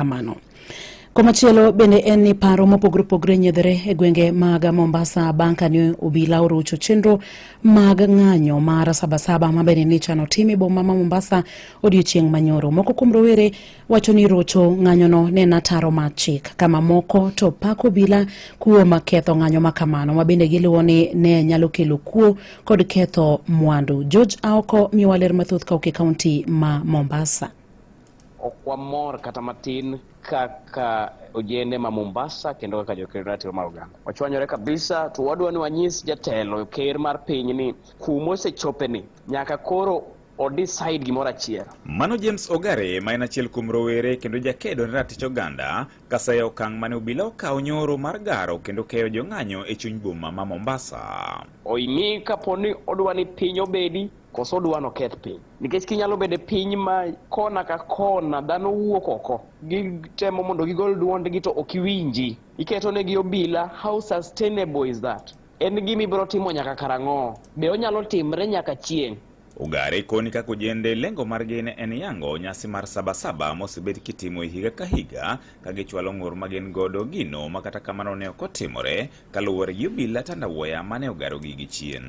Kamano. Komachielo bende en ni paro mopogore opogore nyiedhore e gwenge mag Mombasa bang' kane obila orocho chenro mag ng'anyo mar Sabasaba ma bende nichano tim e boma ma Mombasa odiochieng' manyoro. Moko kuom rowere wacho ni rocho ng'anyono ne en ataro mar chik, kama moko to pako obila kuom ketho ng'anyo ma kamano ma bende giluwo ni ne nyalo kelo kuo kod ketho mwandu. George Aoko miyowa ler mathoth kawuok e kaunti ma Mombasa. Ok wamor kata matin kaka ojende ma Mombasa kendo kaka joked ratiro mar oganda. Wachwanyore kabisa to wadwa ni wanyis jatelo ker mar piny ni kuma osechope ni nyaka koro o decide gimoro achiel. Mano James Ogare ma en achiel kuom rowere kendo jakedo ne ratich oganda kasayo okang' mane obila okawo nyoro mar garo kendo keyo jong'anyo e chuny boma ma Mombasa. Oimi kapo ni odwa ni piny obedi koso odwa noketh piny. Nikech kinyalo bedo e piny ma kona ka kona dhano wuok oko, gitemo mondo gigol duondgi to ok iwinji. Iketo negi obila, how sustainable is that? En gima ibiro timo nyaka karang'o? Be onyalo timre nyaka chieng'? Ogare koni kaka ojende lengo margi ne en yango nyasi mar Sabasaba mosebed kitimo e higa ka higa ka gichwalo ng'ur ma gin godo gino ma kata kamano ne ok otimore kaluwore gi obila tandawuoya mane ogarogi gi chien.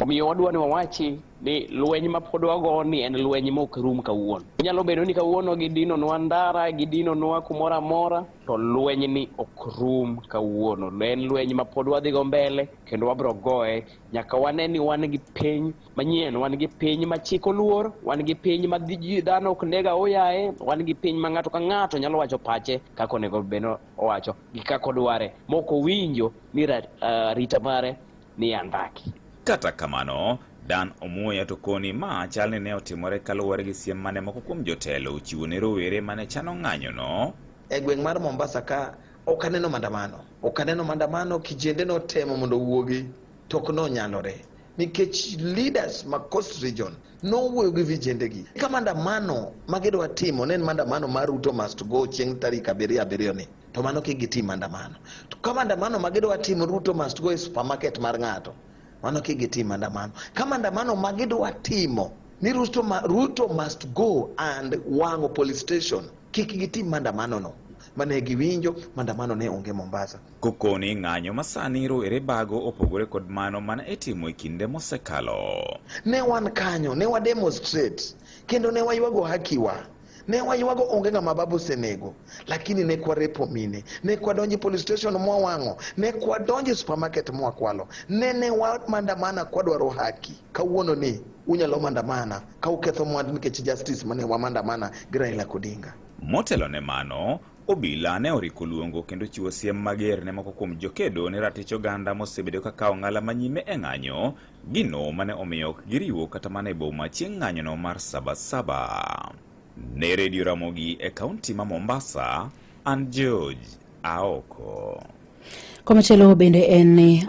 Omiyo wadwa ni wawachi ni lweny ma pod wago ni en lweny ma ok rum kawuono. Nyalo bedo ni kawuono gidinonwa ndara, gidinonwa kumoro amora, to lweny ni ok rum kawuono. En lweny ma pod wadhi go mbele kendo wabro goye nyaka wane ni wan gi piny manyien, wan gi piny ma chik oluor, wan gi piny ma dhano ok neg aoyaye, wan gi piny ma ng'ato ka ng'ato nyalo wacho pache kaka onego bed owacho gi kaka odware mok owinjo ni arita mare ni andaki. Kata kamano, Dan Omuoya to koni ma chal ni ne otimore kaluwore gi siem mane moko kuom jotelo ochiwo ne rowere mane chano ng'anyono. E gweng' mar Mombasa ka ok aneno maandamano, ok aneno maandamano, kijende notemo mondo owuogi to ok nonyalore nikech leaders ma Coast Region nowuoyo gi vijende gi. Ka maandamano ma gidwa timo ne en maandamano mar Ruto must go chieng' tarik abiriyo abiriyo ni, to mano kik gitim maandamano. To ka maandamano ma gidwa timo Ruto must go e supermarket mar ng'ato, mano kik gitim maandamano. Ka maandamano ma gidwa timo ni Ruto, ma, Ruto must go and wang'o police station, kik gitim maandamano no. Mane giwinjo maandamano ne onge Mombasa. Kokoni ng'anyo masani rowere bago opogore kod mano mana itimo e kinde mosekalo. Ne wan kanyo, ne wa demonstrate kendo ne waywago hakiwa. Ne waywago onge ng'ama baba osenego, lakini ne kwarepo mine, ne kwadonjo e police station mwawang'o, ne kwadonjo e supermarket mwakwalo, ne ne wamandamana kwadwaro haki. Kawuono ni unyalo mandamana ka uketho mwandu nikech justice mane wamandamana gi Raila Odinga. Motelo ne mano, obila ne oriko luongo kendo chiwo siem mager ne moko kuom jokedo ne ratich oganda mosebedo ka kawo ng'ala manyime e ng'anyo, gino mane omiyo ok giriwo kata mana e boma chieng' ng'anyono mar Sabasaba. Ne Radio Ramogi e kaunti ma Mombasa, an George Aoko. Komachielo bende en ni